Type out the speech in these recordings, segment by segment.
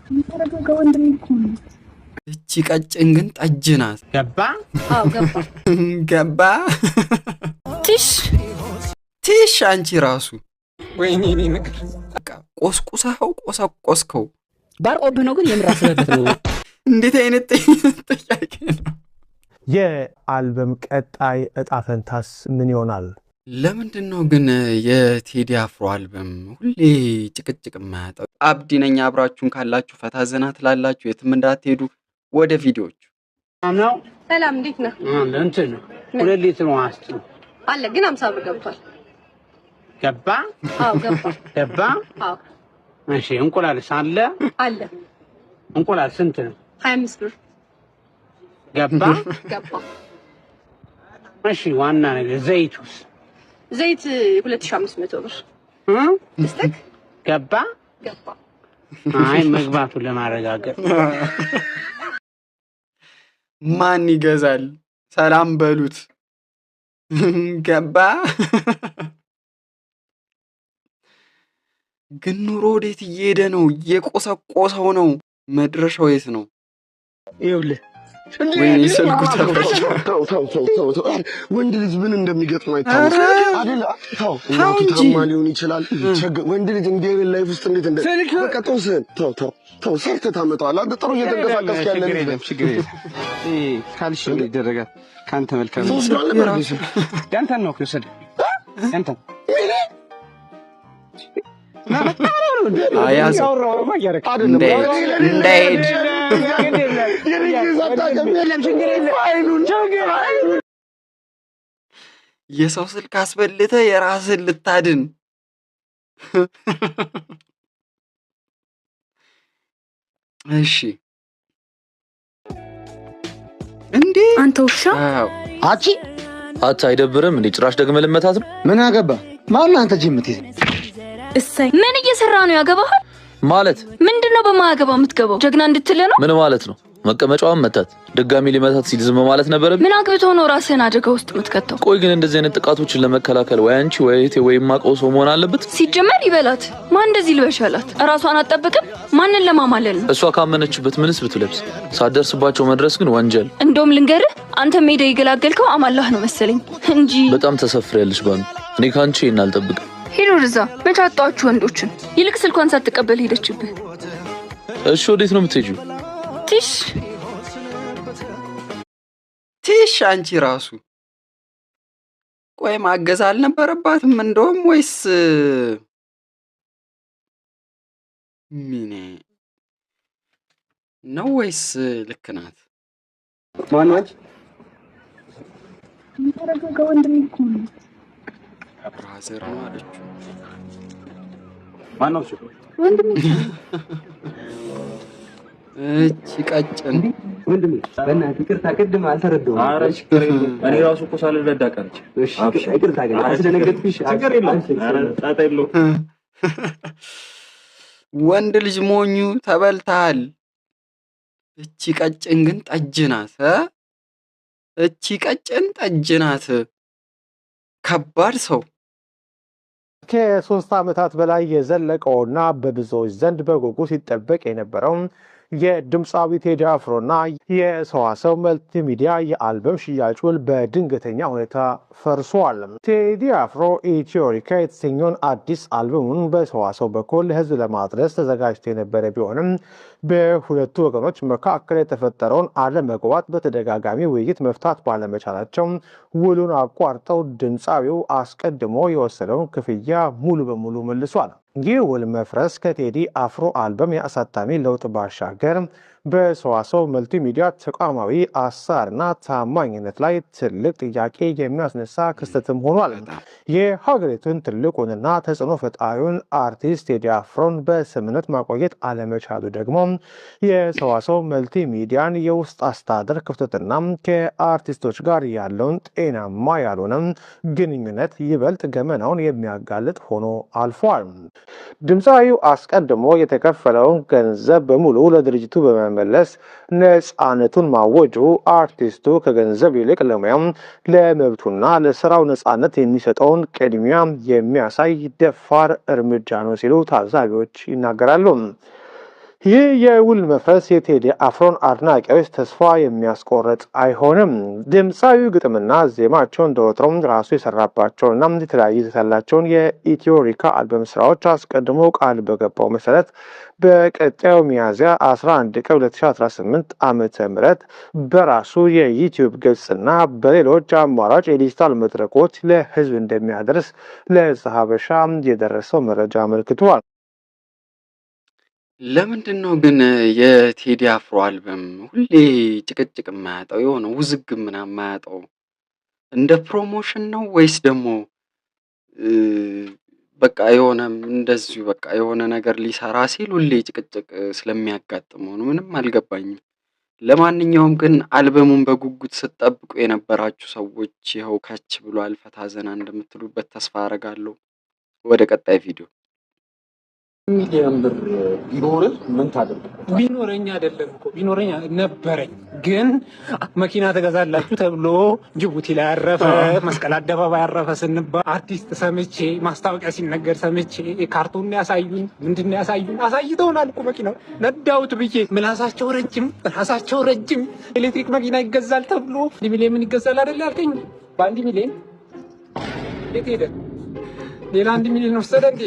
የምታደርገው ከወንድሜ እኮ ነው። እቺ ቀጭን ግን ጠጅ ናት። ገባ። አዎ፣ ገባ። ገባ። ትሽ። ትሽ አንቺ ራሱ። ወይኔ እኔ ነገር በቃ ቆስቁሰኸው ቆሰቆስከው። ባርቆብህ ነው ግን የምር አስበህበት ነው? እንዴት አይነት ጥያቄ ነው? የአልበም ቀጣይ እጣ ፈንታስ ምን ይሆናል? ለምንድን ነው ግን የቴዲ አፍሮ አልበም ሁሌ ጭቅጭቅ የማያጣው? አብዲ ነኝ። አብራችሁን ካላችሁ ፈታ ዘና ትላላችሁ። የትም እንዳትሄዱ። ወደ ቪዲዮቹ። ነው። ሰላም፣ እንዴት ነህ? እንትን 2 ሊትር ውሃ ስጪኝ። አለ ግን 50 ብር ገብቷል። ገባ። አዎ፣ ገባ። ገባ። አዎ። እሺ፣ እንቁላልስ አለ? አለ። እንቁላል ስንት ነው? 25 ብር። ገባ። ገባ። እሺ፣ ዋና ነገር ዘይቱስ? ዘይት 2500 ብር። እ? ልስጥክ? ገባ። ገባ። አይ፣ መግባቱን ለማረጋገጥ። ማን ይገዛል? ሰላም በሉት። ገባ። ግን ኑሮ ወዴት እየሄደ ነው? እየቆሰቆሰው ነው። መድረሻው የት ነው? ይኸውልህ። ወይኔ ስልኩ ተበላ። ተው ተው ተው ተው ተው። ወንድ ልጅ ምን እንደሚገጥመው አይታወቅም። ኧረ አይደል? ተው። ተው እናቱ እንጂ። ታማ ሊሆን ይችላል። ወንድ ልጅ እንዲህ አይነት life ውስጥ እንዴት እንደ ስልክ በቃ ጦስህን ተው ተው ተው፣ ሰርተህ ታመጣዋለህ። አንተ ጥሩ እየተንቀሳቀስክ ያለ ችግር ልጅ የለም፣ ነህ። ችግር የለም። ይሄ ካልሽ ምን ይደረጋል? ከአንተ መልካም ነው። ተወስዷል ነበር እንዴ ስልክ? ያንተን ነው እኮ የወሰደው፣ ያንተን። አያዘው። አይደለም። እንዳይሄድ እንዳይሄድ። የኔ ጊዜ አታውቅም። ፋይሉን የሰው ስልክ አስበልተህ የራስህን ልታድን። እሺ እንዴ። አንተ ውሻ! አዎ። አቺ። አታ አይደብርም እንዴ? ጭራሽ ደግመህ ልመታት ነው? ምን አገባ? ማነው አንተ ጂም የምትይዝ? እሰይ፣ ምን እየሰራ ነው? ያገባሃል? ማለት? ምንድን ነው በማያገባ የምትገባው? ጀግና እንድትል ነው? ምን ማለት ነው? መቀመጫዋን መታት። ድጋሚ ሊመታት ሲል ዝም ማለት ነበረብኝ? ምን አግብቶ ነው ራስህን አደጋ ውስጥ የምትከተው? ቆይ ግን እንደዚህ አይነት ጥቃቶችን ለመከላከል ወይ አንቺ ወይ እህቴ ወይ የማውቀው ሰው መሆን አለበት። ሲጀመር ይበላት። ማን እንደዚህ ልበሽ አላት? እራሷን አትጠብቅም? ማንን ለማማለል ነው? እሷ ካመነችበት ምንስ ብትለብስ፣ ሳትደርስባቸው መድረስ ግን ወንጀል። እንደውም ልንገርህ፣ አንተ ሜዳ የገላገልከው አማላህ ነው መሰለኝ እንጂ። በጣም ተሰፍሬያለሽ ባኑ። እኔ ከአንቺ ይሄን አልጠብቅም። ሂድ ወደዛ። መች አጣኋችሁ ወንዶችን? ይልቅ ስልኳን ሳትቀበል ሄደችብህ። እሺ፣ ወዴት ነው የምትሄጂው? ትሽ። ትሽ አንቺ ራሱ። ቆይ ማገዝ አልነበረባትም እንደውም ወይስ ምን ነው ወይስ ልክ ናት? ማነው አንቺ? የምታደርገው ከወንድሜ እኮ ነው። Brother ነው አለችው። ማነው እሱ? ወንድሜ እኮ ነው። እቺ ቀጭን። ወንድሜ፣ በእናትህ ይቅርታ፣ ቅድም አልተረዳሁም። ኧረ ችግር የለውም። እኔ ራሱ እኮ ሳልረዳ ቀርቼ። እሺ፣ ይቅርታ ግን አስደነገጥኩሽ። ችግር የለውም። ኧረ ጣጣ የለውም። ወንድ ልጅ ሞኙ ተበልተሃል። እቺ ቀጭን ግን ጠጅ ናት እ? እቺ ቀጭን ጠጅ ናት። ከባድ ሰው። ከ3 ዓመታት በላይ የዘለቀውና በብዙዎች ዘንድ በጉጉት ሲጠበቅ የነበረው የድምፃዊ ቴዲ አፍሮና የሰዋሰው መልቲሚዲያ የአልበም ሽያጭ ውል በድንገተኛ ሁኔታ ፈርሷል። ቴዲ አፍሮ ኢትዮሪካ የተሰኘውን አዲስ አልበሙን በሰዋሰው በኩል ለሕዝብ ለማድረስ ተዘጋጅቶ የነበረ ቢሆንም በሁለቱ ወገኖች መካከል የተፈጠረውን አለመግባባት በተደጋጋሚ ውይይት መፍታት ባለመቻላቸው ውሉን አቋርጠው ድምፃዊው አስቀድሞ የወሰደውን ክፍያ ሙሉ በሙሉ መልሷል። ይህ ውል መፍረስ ከቴዲ አፍሮ አልበም የአሳታሚ ለውጥ ባሻገር በሰዋሰው መልቲሚዲያ ተቋማዊ አሰራርና ታማኝነት ላይ ትልቅ ጥያቄ የሚያስነሳ ክስተትም ሆኗል። የሀገሪቱን ትልቁንና ተጽዕኖ ፈጣሪውን አርቲስት ቴዲ አፍሮን በስምምነት ማቆየት አለመቻሉ ደግሞ የሰዋሰው መልቲሚዲያን የውስጥ አስተዳደር ክፍተትና ከአርቲስቶች ጋር ያለውን ጤናማ ያልሆነ ግንኙነት ይበልጥ ገመናውን የሚያጋልጥ ሆኖ አልፏል። ድምፃዊው አስቀድሞ የተከፈለውን ገንዘብ በሙሉ ለድርጅቱ በመመለስ ነፃነቱን ማወጁ አርቲስቱ ከገንዘብ ይልቅ ለሙያም፣ ለመብቱና ለስራው ነፃነት የሚሰጠውን ቅድሚያ የሚያሳይ ደፋር እርምጃ ነው ሲሉ ታዛቢዎች ይናገራሉ። ይህ የውል መፍረስ የቴዲ አፍሮን አድናቂዎች ተስፋ የሚያስቆርጥ አይሆንም። ድምፃዊው ግጥምና ዜማቸውን እንደወትሮም ራሱ የሰራባቸውና የተለያዩ ይዘት ያላቸውን የኢትዮሪካ አልበም ስራዎች አስቀድሞ ቃል በገባው መሰረት በቀጣዩ ሚያዝያ 11 ቀን 2018 ዓ.ም በራሱ የዩቲዩብ ገጽና በሌሎች አማራጭ የዲጂታል መድረኮች ለህዝብ እንደሚያደርስ ለዘሀበሻ የደረሰው መረጃ አመልክቷል። ለምንድን ነው ግን የቴዲ አፍሮ አልበም ሁሌ ጭቅጭቅ የማያጣው፣ የሆነ ውዝግብ ምናምን የማያጣው? እንደ promotion ነው ወይስ ደግሞ በቃ የሆነ እንደዚሁ በቃ የሆነ ነገር ሊሰራ ሲል ሁሌ ጭቅጭቅ ስለሚያጋጥመው ነው? ምንም አልገባኝም። ለማንኛውም ግን አልበሙን በጉጉት ስትጠብቁ የነበራችሁ ሰዎች ይኸው ከች ብሏል። ፈታ ዘና እንደምትሉበት ተስፋ አደርጋለሁ። ወደ ቀጣይ ቪዲዮ። ሚሊዮን ብር ቢኖርህ ምን ታደርግበታለህ? ቢኖረኝ አይደለም እኮ፣ ቢኖረኝ ነበረኝ፣ ግን መኪና ትገዛላችሁ ተብሎ ጅቡቲ ላይ ያረፈ፣ መስቀል አደባባይ ያረፈ ስንባል አርቲስት ሰምቼ፣ ማስታወቂያ ሲነገር ሰምቼ፣ ካርቱን ያሳዩን፣ ምንድን ያሳዩን፣ አሳይተውናል እኮ፣ መኪናው ነዳውት ብዬ ምላሳቸው ረጅም፣ ራሳቸው ረጅም። ኤሌክትሪክ መኪና ይገዛል ተብሎ 1 ሚሊዮን ምን ይገዛል አይደል ያልከኝ? በ1 ሚሊዮን የት ሄደ? ሌላ 1 ሚሊዮን ወሰደ እንዴ?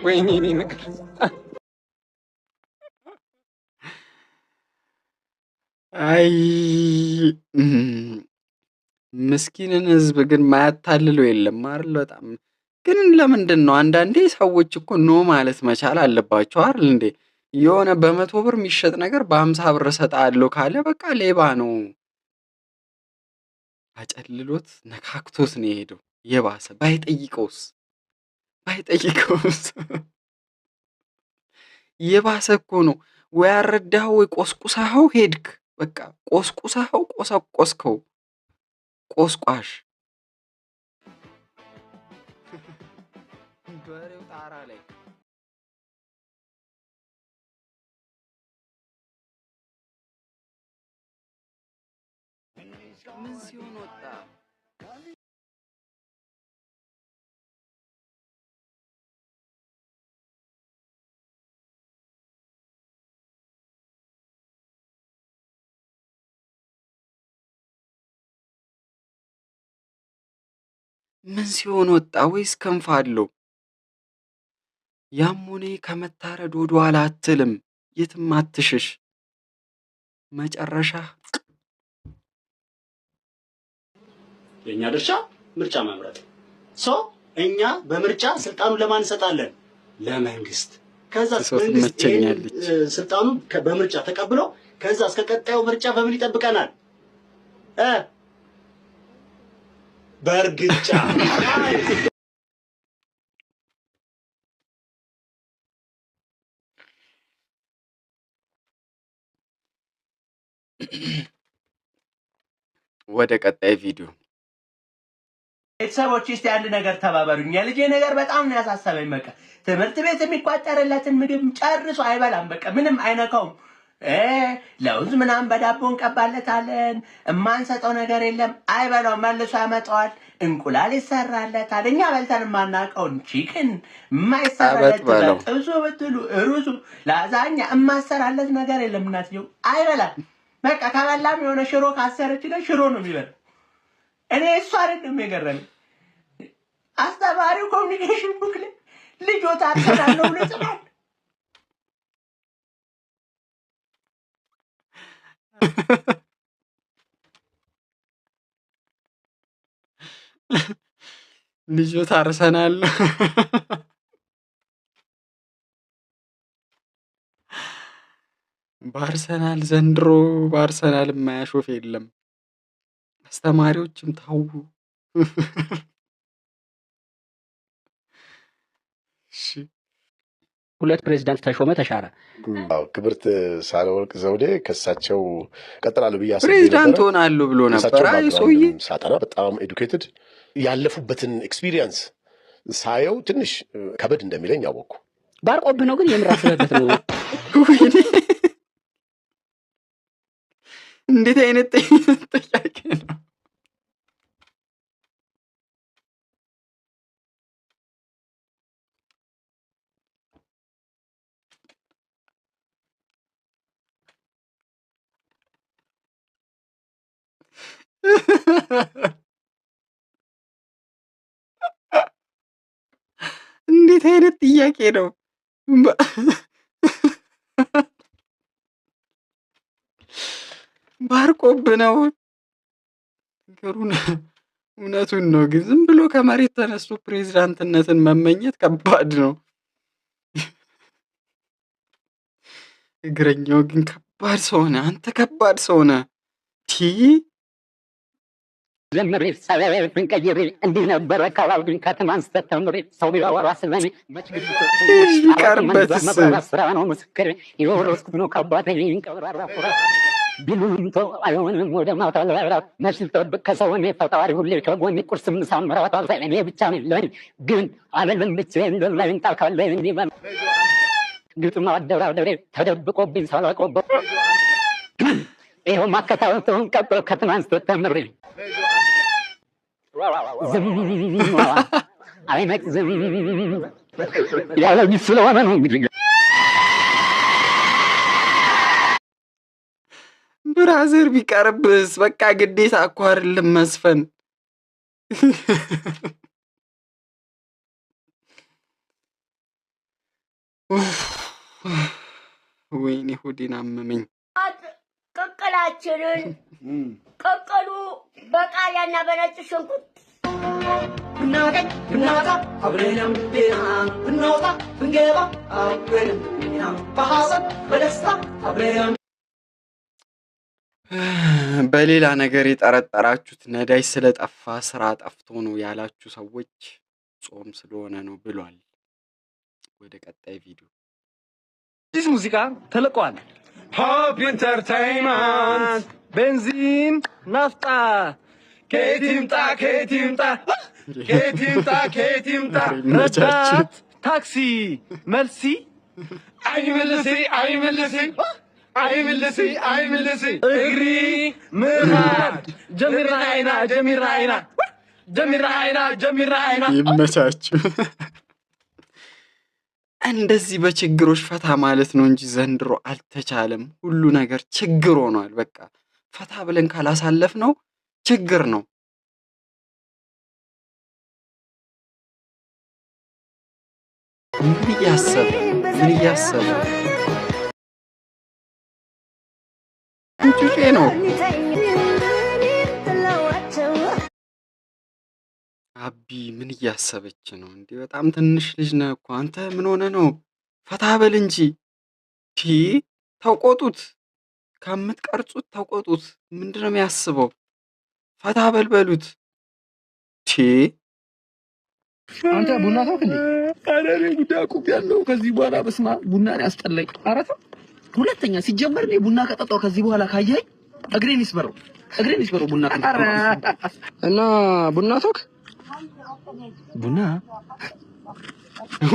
ወይኔ እኔ ነገር። አይ፣ ምስኪንን ህዝብ ግን ማያታልለው የለም አይደል? በጣም ግን ለምንድን ነው አንዳንዴ ሰዎች እኮ no ማለት መቻል አለባቸው አይደል እንዴ? የሆነ በ100 ብር የሚሸጥ ነገር በ50 ብር እሰጥሃለሁ ካለ በቃ ሌባ ነው። አጨልሎት ነካክቶት ነው የሄደው። የባሰ ባይጠይቀውስ፣ ባይጠይቀውስ የባሰ እኮ ነው። ወይ አልረዳኸው ወይ ቆስቁሰኸው ሄድክ። በቃ ቆስቁሰኸው ቆሰቆስከው። ቆስቋሽ በሬው ጣራ ላይ። ምን ሲሆን ወጣ? ምን ሲሆን ወጣ? ወይስ ክንፍ አለው? ያም ሆነ ከመታረድ ወደ ኋላ አትልም። የትም አትሽሽ። መጨረሻ የእኛ ድርሻ ምርጫ መምረጥ። So እኛ በምርጫ ስልጣኑን ለማን እንሰጣለን? ለመንግስት። ከዛ ሰው መንግስት ይሄንን ትመቸኛለች። ስልጣኑን በምርጫ ተቀብሎ ከዛ እስከ ቀጣዩ ምርጫ በምን ይጠብቀናል? በእርግጫ። ወደ ቀጣይ ቪዲዮ። ቤተሰቦች፣ እስቲ አንድ ነገር ተባበሩኝ። የልጄ ነገር በጣም ነው ያሳሰበኝ። በቃ ትምህርት ቤት የሚቋጠርለትን ምግብ ጨርሶ አይበላም። በቃ ምንም አይነካውም። ለውዝ ምናምን በዳቦ እንቀባለታለን። የማንሰጠው ነገር የለም። አይበላውም፣ መልሶ ያመጣዋል። እንቁላል ይሰራለታል። እኛ በልተን የማናውቀውን chicken የማይሰራለት ቀበጥ በለው። ጥብሱ ብትሉ፣ ሩዙ፣ ላዛኛ የማሰራለት ነገር የለም። እናትየው አይበላም። በቃ ከበላም የሆነ ሽሮ ካሰረች ሽሮ ነው የሚበላው። እኔ እሱ አይደለም የገረመኝ። አስተማሪው communication book ላይ ልጆት አርሰናል ነው ብሎ ይጽፋል። ልጆት አርሰናል ነው። በአርሰናል ዘንድሮ በአርሰናል የማያሾፍ የለም። አስተማሪዎችም ታው። እሺ። ሁለት ፕሬዚዳንት ተሾመ፣ ተሻረ። አዎ፣ ክብርት ሳህለወርቅ ዘውዴ ከእሳቸው ቀጥላለሁ ብዬ አስቤ ፕሬዚዳንት ነበረ። ሆናለሁ ብሎ ነበር። የእሳቸውን አይ ሰውዬ background ም ሳጠና በጣም educated፣ ያለፉበትን experience ሳየው ትንሽ ከበድ እንደሚለኝ አወቅኩ። ባርቆብህ ነው ግን የምር አስበህበት ነው? ወይኔ፣ እንዴት አይነት ጥያቄ ነው? እንዴት አይነት ጥያቄ ነው? ባርቆብህ ነው ነገሩን። እውነቱን ነው፣ ግን ዝም ብሎ ከመሬት ተነስቶ ፕሬዝዳንትነትን መመኘት ከባድ ነው። እግረኛው ግን ከባድ ሰው ነህ አንተ፣ ከባድ ሰው ነህ። ቲ ዘምሬ ሰበብን ቀይሬ እንዲህ ነበረ አካባቢ ከተማ አንስተ ተምሬ ሰው ቢያወራ ስለኔ ቢቀርበትስ ስራ ነው ምስክሬ የወረስኩት ነው ከአባቴ ቀብራራ ኩራ ቢሉም ተው አይሆንም ወደ ማታ መች ልጠብቅ ከሰው እኔ ፈጣሪ ሁሌ ከጎኔ ቁርስም ምሳም እራት እኔ ብቻ ነኝ ለኔ ግን አልልም ብቻዬን ለምን ጣልካለ ግጥም አደራደሬ ተደብቆብኝ ሳላውቀው ይኸው ማከታተሉን ቀጥሎ ከትናንት ተምሬ ዝም አይመቅዝም ያለኝ ስለሆነ ነው እንግዲህ። Brother ቢቀርብስ? በቃ ግዴታ እኮ አይደለም መስፈን። ወይኔ ሆዴን አመመኝ። ቅቅላችንን ቅቅሉ በቃሪያና በነጭ ሽንኩርት ብናገኝ ብናጣ አብረን ብንወጣ ብንገባ አብረን በሐዘን በደስታ አብረን። በሌላ ነገር የጠረጠራችሁት ነዳጅ ስለጠፋ ስራ ጠፍቶ ነው ያላችሁ ሰዎች ጾም ስለሆነ ነው ብሏል። ወደ ቀጣይ ቪዲዮ። አዲስ ሙዚቃ ተለቋል። ሆፕ ኢንተርቴይንመንት ቤንዚን ናፍጣ ከየት ይምጣ ከየት ይምጣ ከየት ይምጣ ከየት ይምጣ ረዳት ታክሲ መልሲ አይመልሲ አይመልሲ አይመልሲ አይመልሲ እግሪ ምርሃድ ጀሚርና አይና ጀሚርና አይና ጀሚርና አይና ጀሚርና አይና። ይመቻችሁ። እንደዚህ በችግሮች ፈታ ማለት ነው እንጂ ዘንድሮ አልተቻለም። ሁሉ ነገር ችግር ሆኗል። በቃ ፈታ ብለን ካላሳለፍ ነው ችግር ነው። ምን እያሰበ ምን እያሰበ ጩጬ ነው። አቢ ምን እያሰበች ነው እንዴ? በጣም ትንሽ ልጅ ነህ እኮ አንተ። ምን ሆነ ነው? ፈታ በል እንጂ። ቲ ተቆጡት፣ ከምትቀርጹት ተቆጡት። ምንድን ነው የሚያስበው? ፈታ በል በሉት። ቲ አንተ ቡና ታውቅ እንዴ? ኧረ እኔ ቡና አቁሜያለሁ። ከዚህ በኋላ በስመ አብ ቡና ነው ያስጠላኝ። ኧረ ተው። ሁለተኛ ሲጀመር እኔ ቡና ከጠጣሁ ከዚህ በኋላ ካየኸኝ እግሬን ይስበረው፣ እግሬን ይስበረው ቡና ከጠጣሁ። እና ቡና ታውቅ ቡና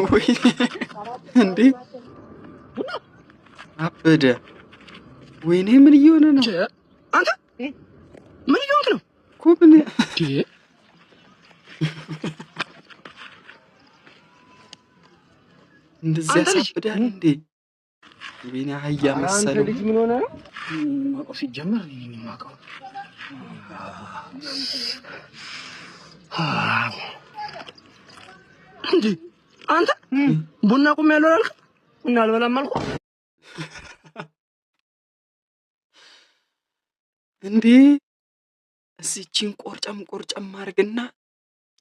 ወይ እንዴ አበደ። ወይኔ ምን እየሆነ ነው? አንተ ምን እየሆንክ ነው እኮ? ምን እንደዚህ ያሳብዳል እንዴ? ወይኔ አህያ መሰለው። ልጅ ምን ሆነ ነው? የማውቀው ሲጀመር እኔ ነኝ የማውቀው። እንዴ አንተ ቡና አቁሜያለሁ አላልክም? እና አልበላም አልኩህ። እንዴ እዚህችን ቆርጨም ቆርጨም አድርግና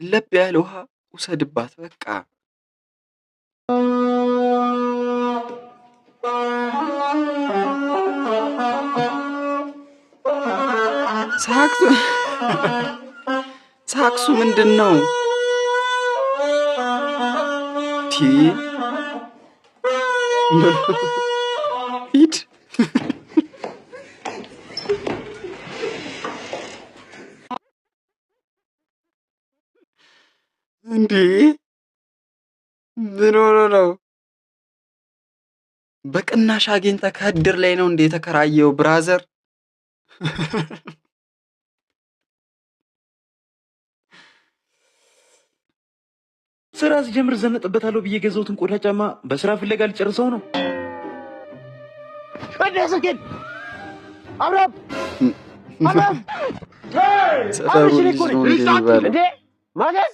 ለብ ያለ ውሃ ውሰድባት። በቃ ሳክሱ ሳክሱ ምንድን ነው? ቲ ሂድ እንዴ ምን ሆኖ ነው? በቅናሽ አግኝተህ ከእድር ላይ ነው እንዴ የተከራየው brother? ስራ ስጀምር ዘነጥበታለሁ ብዬ የገዛሁትን ቆዳ ጫማ በስራ ፍለጋ ልጨርሰው ነው። አብርሃም አብርሃም ሰፈሩ ልጅ ነው እንዴ የሚባለው? እንዴ ማቲያስ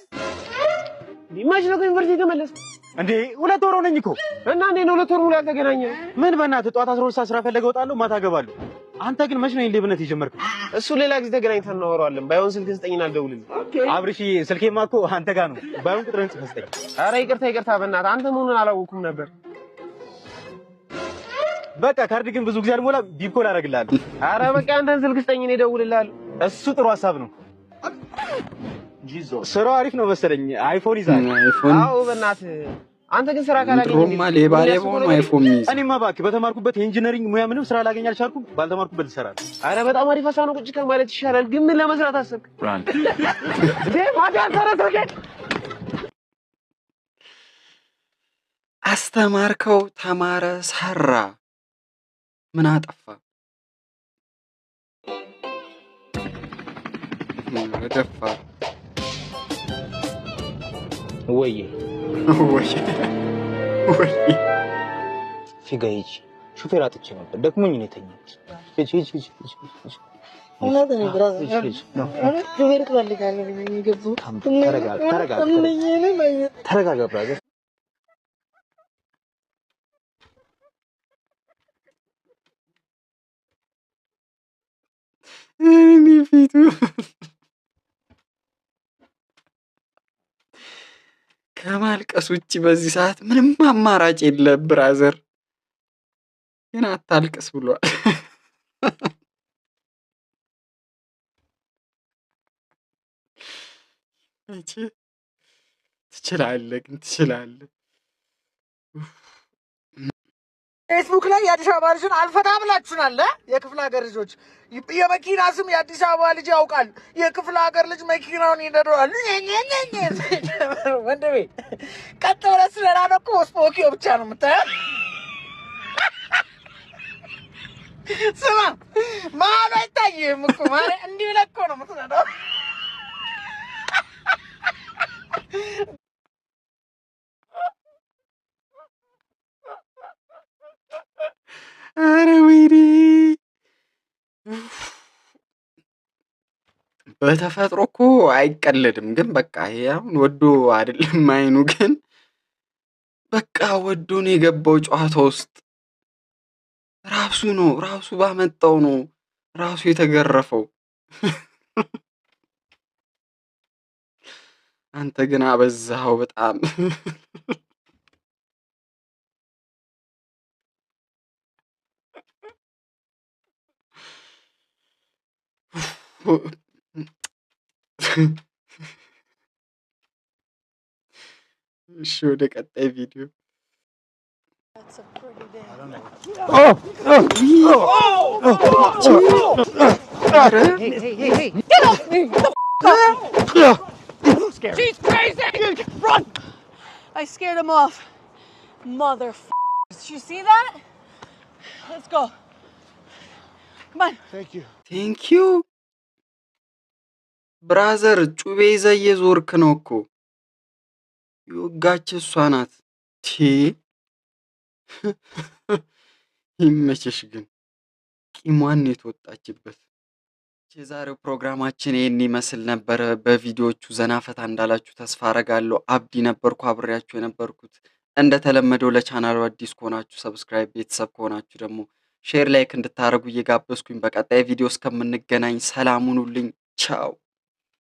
መች ነው ከዩኒቨርሲቲ የተመለስክ? እንዴ 2 ወር ሆነኝ እኮ። እና እንዴ ነው 2 ወር ሙሉ ያልተገናኘ? ምን በእናትህ፣ ጠዋት 12 ሰዓት ስራ ፈለገ እወጣለሁ፣ ማታ እገባለሁ። አንተ ግን መች ነው ይሄን ሌብነት የጀመርከው? እሱ ሌላ ጊዜ ተገናኝተን እናወራዋለን። ባይሆን ስልክህን ስጠኝና ልደውልልህ። አብርሽዬ፣ ስልኬማ እኮ አንተ ጋር ነው። ባይሆን ቁጥርህን ጽፈህ ስጠኝ። ኧረ ይቅርታ ይቅርታ፣ በእናትህ አንተ መሆኑን አላወኩም ነበር። በቃ ካርድ ግን ብዙ ጊዜ አልሞላም። Beep call አደርግልሃለሁ። ኧረ በቃ አንተን ስልክ ስጠኝ፣ እኔ እደውልልሃለሁ። እሱ ጥሩ ሀሳብ ነው። ስራው አሪፍ ነው መሰለኝ። አይፎን ይዛል። አይፎን። አዎ በእናትህ፣ አንተ ግን ስራ ካላገኘህ ድሮማ ሌባ ሌባ ሆኖ አይፎን የሚይዝ። እኔማ እባክህ በተማርኩበት የ engineering ሙያ ምንም ስራ ላገኝ አልቻልኩም። ባልተማርኩበት ልሰራ ነው። ኧረ በጣም አሪፍ ሀሳብ ነው። ቁጭ ከማለት ይሻላል። ግን ምን ለመስራት አሰብክ? እንዴ ማቲያስ፣ ኧረ ስልኬን! አስተማርከው፣ ተማረ፣ ሰራ። ምን አጠፋ? ደፋ። ወይ። ወይ ወይ። ፊጋ ሂጂ። ሹፌር አጥቼ ነበር፣ ደክሞኝ ነው የተኛሁት። ሂጂ ሂጂ ሂጂ ሂጂ ሂጂ። እውነት ነው brother። ሂጂ ሂጂ። No. እውነት ሹፌር ትፈልጋለህ ብዬ ነው የገባሁት። ተረጋጋ ተረጋጋ ተረጋጋ brother። እኔ ፊቱ ከማልቀስ ውጭ በዚህ ሰዓት ምንም አማራጭ የለም። Brother ግን አታልቅስ ብሏል። መቼ ትችላለህ ግን ትችላለህ። ፌስቡክ ላይ የአዲስ አበባ ልጅን አልፈታ ብላችሁናል። እ? የክፍለ ሀገር ልጆች የመኪና ስም የአዲስ አበባ ልጅ ያውቃል። የክፍለ ሀገር ልጅ መኪናውን ይነዳዋል። ወንድሜ፣ ቀጥ ብለህ ስትነዳ እኮ ስፖኪዮ ብቻ ነው የምታየው። ስማ፣ መሀሉ አይታይህም እኮ፣ ማርያም፣ እንዲህ ብለህ እኮ ነው የምትነዳው። ኧረ ወይኔ! በተፈጥሮ እኮ አይቀለድም፣ ግን በቃ ይሄ አሁን ወዶ አይደለም አይኑ፣ ግን በቃ ወዶ ነው የገባው ጨዋታ ውስጥ። ራሱ ነው፣ ራሱ ባመጣው ነው ራሱ የተገረፈው። አንተ ግን አበዛኸው በጣም። እሺ ወደ ቀጣይ ቪዲዮ። Oh! Hey, hey, hey, hey! Get off me! The f off! She's crazy! Run! I scared him off. Mother. Did you see that? Let's go. Come on. Thank you. Thank you brother። ጩቤ ይዘህ እየዞርክ ነው እኮ። የወጋች እሷ ናት። ቲ ይመችሽ ግን ቂሟን የተወጣችበት። የዛሬው ፕሮግራማችን ይህን ይመስል ነበረ። በቪዲዮዎቹ ዘና ፈታ እንዳላችሁ ተስፋ አረጋለሁ። አብዲ ነበርኩ አብሬያችሁ የነበርኩት። እንደተለመደው ለቻናሉ አዲስ ከሆናችሁ subscribe፣ ቤተሰብ ከሆናችሁ ደግሞ share፣ like እንድታደርጉ እየጋበዝኩኝ በቀጣይ ቪዲዮ እስከምንገናኝ ሰላም ሁኑልኝ። ቻው።